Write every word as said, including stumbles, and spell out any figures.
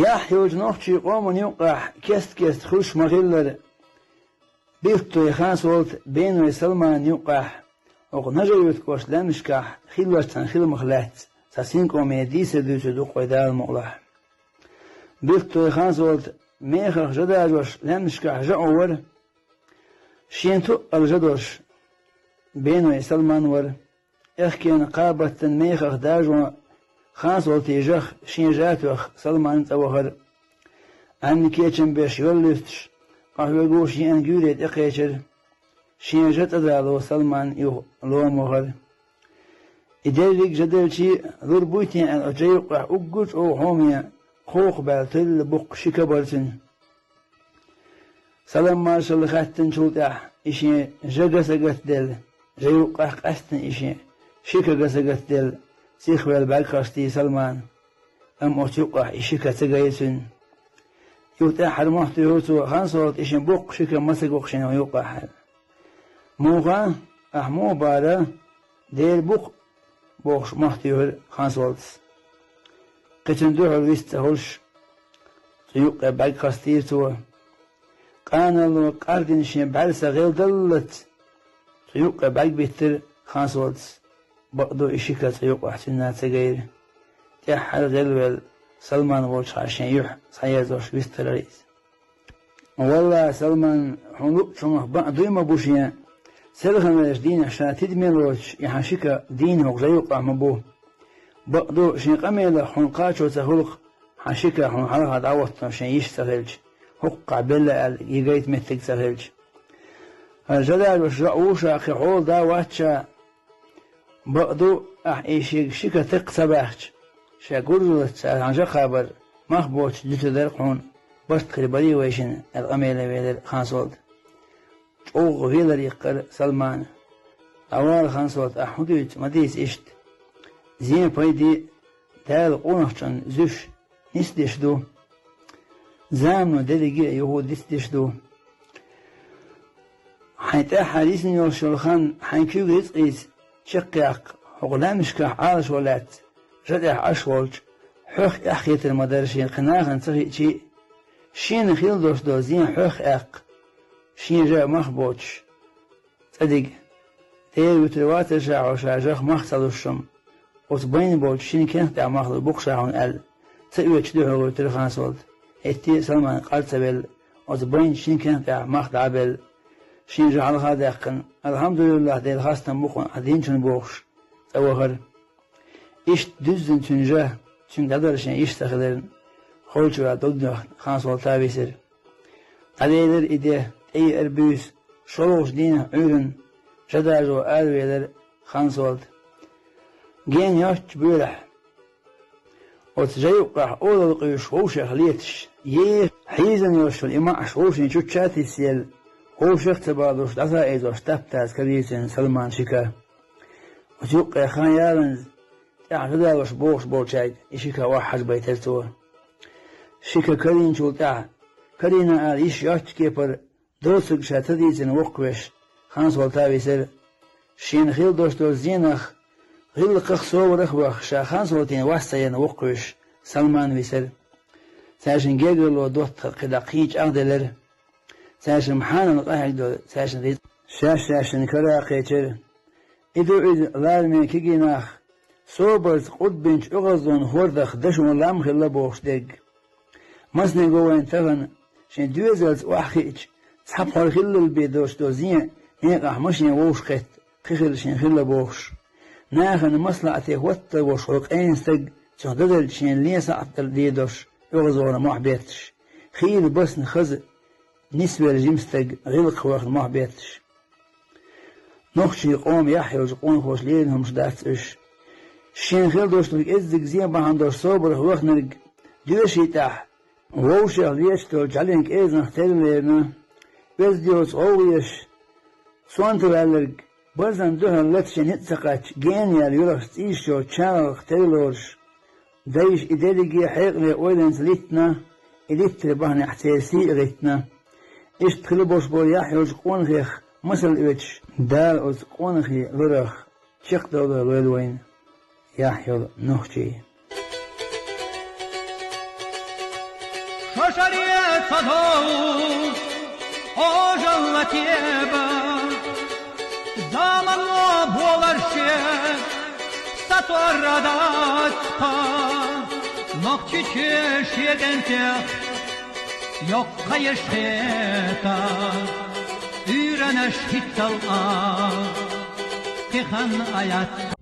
Яхь йолчу нохчийн къоман юккъехь кест-кеста хуьлуш ма-хиллара, Билттой Хансолта, Беной Салманан юккъехь, хӀокху Нажи-Юьртан кӀоштан лаьмнашкахь хиллачу цхьана хиламах лаьцна цхьа синкъоме дийцар дуьйцур ду-кх вай, Дала мукъалахь. Билттой Хансолта мехах жа дажош лаьмнашкахь жаӀу вара, шена тоъал жа долуш Беной Салман вара. Аьхкенан кхаа баттана мехах дажо Хансолтин жах шен жа а тоьхна Салманна цӀа вахара. Ӏаьнна кечам беш йоллуьстуш, къахьоьгуш еана гуьйре тӀекхечира. Шен жа цӀа дало Салман юха лома вахара. И дерриг а жа делчий, лур буй те аьлла, оцу жа юккъехь уггар чӀогӀа хьоме кхоха баьлла туьллу буккха ши ка бара цуьнан. Салам-маршалла хаьттинчул тӀаьхьа и шен жа ган сагатделла, жа юккъехь къаьсттина и шен ши ка ган сагатделла, сихвелла бӀаьрг хастийра Салмана. Амма оцу юккъехь и ши ка ца гайра цуьнан. Юха тӀаьххьара мохь туьйхира цо: «Хансолта, и шен боккха ши ка ма ца го-кх шена юккъехь», – аьлла. «Муха? Ахь муха бахара? Дера бу-кх», – бохуш, мохь туьйхира Хансолтас. Кхин цунна дуьхьал вист ца хуьлуш, цу юккъе бӀаьрг хастийра цо. Къаналло къардина шен бӀаьрса гӀелдаллалц, цу юккъе бӀаьрг биттира Хансолтас. Бакъду, и ши ка цу юккъехь цуьнан ца гайра. ТӀаьххьара гӀелвелла, Салман волчухьа шен юьхь схьаерзош вистхилира иза. «Валлахь, Салман, хьуна луъучу хӀумах баа дуй ма бу шен, селханлерчу дийнахь ша тидаме лоцуш, и хьан ши ка дийна хӀокху жа юккъехь ма бу. Бакъду, шен къамелах хьуна кхачо ца хуьлу-кх, хьан ши ка хьуна хьалха дӀахӀоттош шен йиш ца хилча, хӀокху кхахь белла аьлла, и гайта меттиг ца хилча. ХӀара жа дажош жаӀу ву ша, кхин хьола да вац ша. Бакъду, ахь и шега ши ка текха ца баьхча, ша гуржаллаца цара хьан жа кхабар мах боцуш дуьтур дара-кх хьуна, барт хир барий вайшинна», – аьлла, къамеле велира Хансолта. ЧӀогӀа велар иккхира Салмана. «ДӀавала, Хансолта, ахь хӀун дуьйцу, ма дийца иштта. Зен-пайде Дала къонахчунна зуьйш нисдеш ду. Замано дерриге а юха дицдеш ду. Хьайн тӀаьххьара йисина йолуш йолу хан хьайн куьйга рицкъийца чекхъяккха, хӀокху лаьмнашкахь Ӏалашо лаьцна, жа тӀехь Ӏаш волчу хьоьх эхь хетар ма дара шена кхин нахана ца хиъчий а. Шена хилла долуш долу зен хьоьх а аьккха, шен жа мах боцуш, цӀа дига. Дера вуьтур вацара ша хьо, ша жах мах ца луш, амма оцу байна болчу шина кенах тӀехь мах лур бу-кх ша хьуна», – аьлла, ца оьцуш дуьхьал гӀуьйтира Хансолта. ХӀетте а Салман къар ца велла, оцу байна шина кенах тӀехь мах дӀа а белла, шен жа хьалха а даьккхина, «Алхьамдулиллахь, Делан хастам бу хьуна ахь динчунна», – бохуш, цӀа вахара. Иштта дуьззина цуьнан жа, цуьнга дӀадала шен йиш ца хиларна, холчу ваьлла дог доьхна, Хансолта висира. ДӀаделира и де, тӀееара буьйса, шолгӀачу дийнахь Ӏуьйранна жа дажо аравелира Хансолта. Гена йоцчу боьрахь, оцу жа юккъехь олалла къуьйсуш вовшех леташ, е хьийзина йолуш йолу и маӀаш вовшийн чучча а тиссаелла, вовшех а ца балуш, дӀасаийзош тап-таза карийра цуьнан Салман ши ка. Оцу юккъе хан яланза, тӀаьхьа жа далош бохуш болчаьрга и ши ка охьахьажабайтира цо. Ши ка карийначул тӀаьхьа, карийна ала йиш йоцчу кепара, доцург ша ца дийцина воккхавеш, Хансолта висира. Шена хилла долуш долу зенах гӀиллакхах а, собарах а ваха, ша Хансолтина вас ца ян воккхавеш, Салман висира. Цаьршинна гергарло доттагӀа кхидӀа кхин чӀагӀделира. Цаьршимма хьанал къахьегна долу цаьршинна рицкъ шаьш-шаьшшинна кара а кхечира. И ду иза лараме кегий нах, собарца къурдбинчу оьгӀазлонан хӀордах дашо лам хилла бохуш дерг. Масане го вайна тахана, шен доьзалца охьахиъча, цхьа пхьор хиллал бен долуш долу зен некъахь машен вовшахкхетта, кхин хилла шен хилла бохуш. Нахана маслаӀате хӀоттавеш волу къена стаг, цунах даделча шена лен сахьт дала дийр долуш, оьгӀазвахана мохь бетташ. Хийла басна хаза, нисвелла жима стаг, гӀиллакхах вахана мохь бетташ. Нохчийн къоман яхь йолчу къонахоша лерина хӀумнаш дац уьш. Шена хилла долуш долу кӀеззиг зен бахьана долуш собарах ваханарг, доьший тӀехь, вовшех леташ долчу жӀаьлин кӀезанах тера лерина, оьзда йоцу гӀовгӀа еш, сонта ваьлларг, барзан дуьхьал лата шен ницкъ ца кхаьчча, гена яьлла юьрахчу цӀийш йолчу чагӀарх тера лоруш, дайша и дерриге хьекъале ойланца литтина, и литтар бахьанехь церан сий а гӀиттина. Иштта хилла болуш болу яхь йолчу къонахех масал оьцуш, Дала оцу къонахий лорах чекхдовлар лойла вайна, яхь йолу нохчий. Хошале цо дов, ожалла теба, замано боларше, сатор радатта, нохчиче шедентех, йоккхаеш хета, уйранаш хиттал а, тихан аят.